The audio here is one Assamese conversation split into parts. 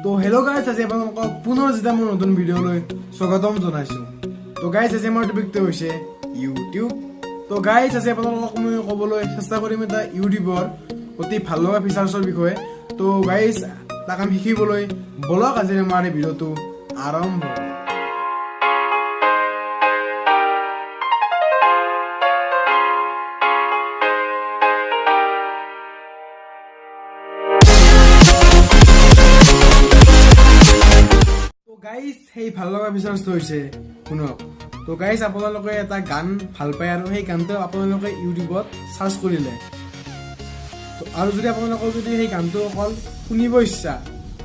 তো হেল্ল' গাইজ, আজি আপোনালোকক পুনৰ যেতিয়া মোৰ নতুন ভিডিঅ'লৈ স্বাগতম জনাইছোঁ। তো গাইজ, আজি আমাৰ টপিকটো হৈছে ইউটিউব। তো গাইজ, আজি আপোনালোকক মই ক'বলৈ চেষ্টা কৰিম এটা ইউটিউবৰ অতি ভাল লগা ফিচাৰ্ছৰ বিষয়ে। তো গাইজ, তাক আমি শিকিবলৈ বলক, আজিৰ আমাৰ এই ভিডিঅ'টো আৰম্ভ কৰোঁ। তো গাইজ, সেই ভাল লগা ফিচাৰ্ছটো হৈছে, শুনক। তো গাইজ, আপোনালোকে এটা গান ভাল পায় আৰু সেই গানটো আপোনালোকে ইউটিউবত চাৰ্চ কৰিলে, তো আৰু যদি আপোনালোকৰ যদি সেই গানটো অকল শুনিব ইচ্ছা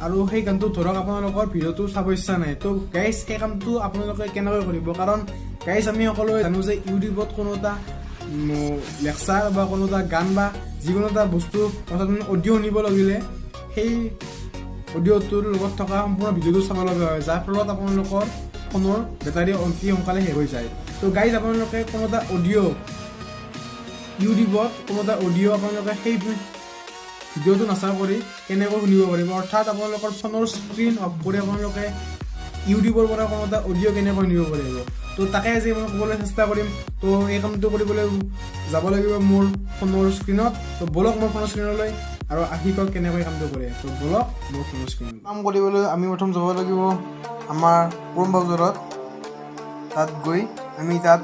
আৰু সেই গানটো ধৰক আপোনালোকৰ ভিডিঅ'টো চাব ইচ্ছা নাই, তো গাইজ, সেই কামটো আপোনালোকে কেনেকৈ কৰিব? কাৰণ গাইজ, আমি সকলোৱে জানো যে ইউটিউবত কোনো এটা লেকচাৰ বা কোনো এটা গান বা যিকোনো এটা বস্তু, অৰ্থাৎ অডিঅ' শুনিব লাগিলে সেই অডিঅ'টোৰ লগত থকা সম্পূৰ্ণ ভিডিঅ'টো চাব লগা হয়, যাৰ ফলত আপোনালোকৰ ফোনৰ বেটাৰী অতি সোনকালে শেষ হৈ যায়। তো গাইজ, আপোনালোকে কোনো এটা অডিঅ' ইউটিউবত কোনো এটা অডিঅ' আপোনালোকে সেই ভিডিঅ'টো নাচা কৰি কেনেকৈ শুনিব পাৰিব, অৰ্থাৎ আপোনালোকৰ ফোনৰ স্ক্ৰীণ অফ কৰি আপোনালোকে ইউটিউবৰ পৰা কোনো এটা অডিঅ' কেনেকৈ শুনিব পাৰিব, তো তাকে আজি মই ক'বলৈ চেষ্টা কৰিম। তো এই কামটো কৰিবলৈ যাব লাগিব মোৰ ফোনৰ স্ক্ৰীণত। তো ব'লক মোৰ ফোনৰ স্ক্ৰীণলৈ আৰু আহি কওক কেনেকৈ কামটো কৰে। তো ব'লক মোৰ ফোনৰ স্ক্ৰীণত। কাম কৰিবলৈ আমি প্ৰথম যাব লাগিব আমাৰ ক্ৰোম ব্ৰাউজাৰত। তাত গৈ আমি তাত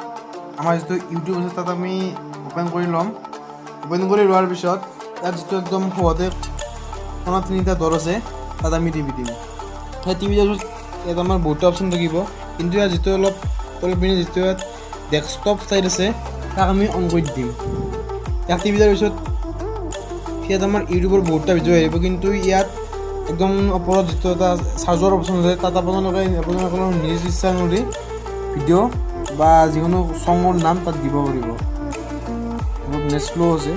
আমাৰ যিটো ইউটিউব আছে, তাত আমি অ'পেন কৰি ল'ম। অ'পেন কৰি লোৱাৰ পিছত তাত যিটো একদম সোঁহাতে কোণত তিনিটা ডট আছে, তাত আমি টিপি দিম। সেই টিপি দিয়াৰ পিছত ইয়াত আমাৰ বহুতো অপশ্যন থাকিব, কিন্তু ইয়াত যিটো অলপ তলত পিনে যিটো ইয়াত ডেস্কটপ চাইট আছে, তাক আমি অন কৰি দিম। ইয়াক টিপি দিয়াৰ পিছত ইয়াত আমাৰ ইউটিউবৰ বহুতটা ভিডিঅ' আহিব, কিন্তু ইয়াত একদম ওপৰত যিটো এটা চাৰ্চৰ অপশ্যন আছে, তাত আপোনালোকে আপোনালোকৰ নিজ ইচ্ছা অনুসৰি ভিডিঅ' বা যিকোনো চঙৰ নাম তাত দিব পাৰিব। অলপ নেট শ্ল' আছে।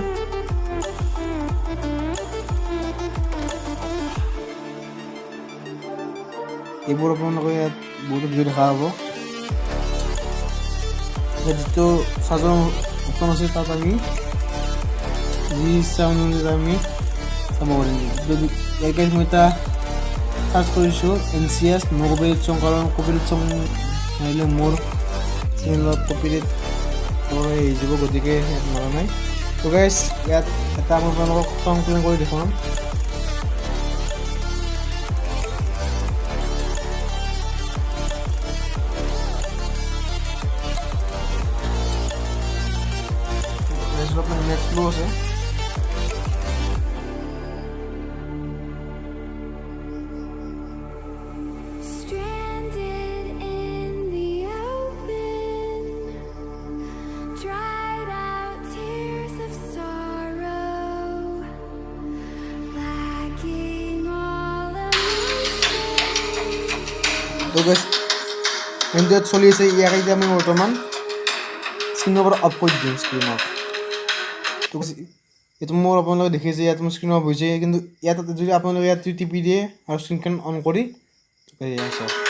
এইবোৰ আপোনালোকে ইয়াত বহুতো ভিডিঅ' দেখা পাব। ইয়াত যিটো চাৰ্চৰ অপশ্যন আছে, তাত আমি যি ইচ্ছা অনুযায়ী আমি চাব পাৰিম। যদি ইয়াত গাইজ, মই এটা চাৰ্চ কৰিছোঁ এনচিএছ ন' কপিৰাইট চং, কাৰণ কপিৰাইট চং মাৰিলে মোৰ চেনেলত কপিৰাইট আহি যাব, গতিকে ইয়াত মৰা নাই। তো গাইজ, ইয়াত এটা মই আপোনালোকক চং প্লে কৰি দেখুৱাম। অলপমান নেট শ্ল' আছে। Stranded in the open, dried out tears of sorrow, lacking all emotion. তো গাইজ, কিন্তু ইয়াত চলি আছে। ইয়াক এতিয়া আমি বৰ্তমান স্ক্ৰীণৰ পৰা অফ কৰি দিম, স্ক্ৰীণ অফ। তো এইটো মোৰ আপোনালোকে দেখিছে, ইয়াত মোৰ স্ক্ৰীণ অফ হৈছে, কিন্তু ইয়াত যদি আপোনালোকে ইয়াত টিপি দিয়ে আৰু স্ক্ৰীণখন অন কৰি, এয়া চাওক।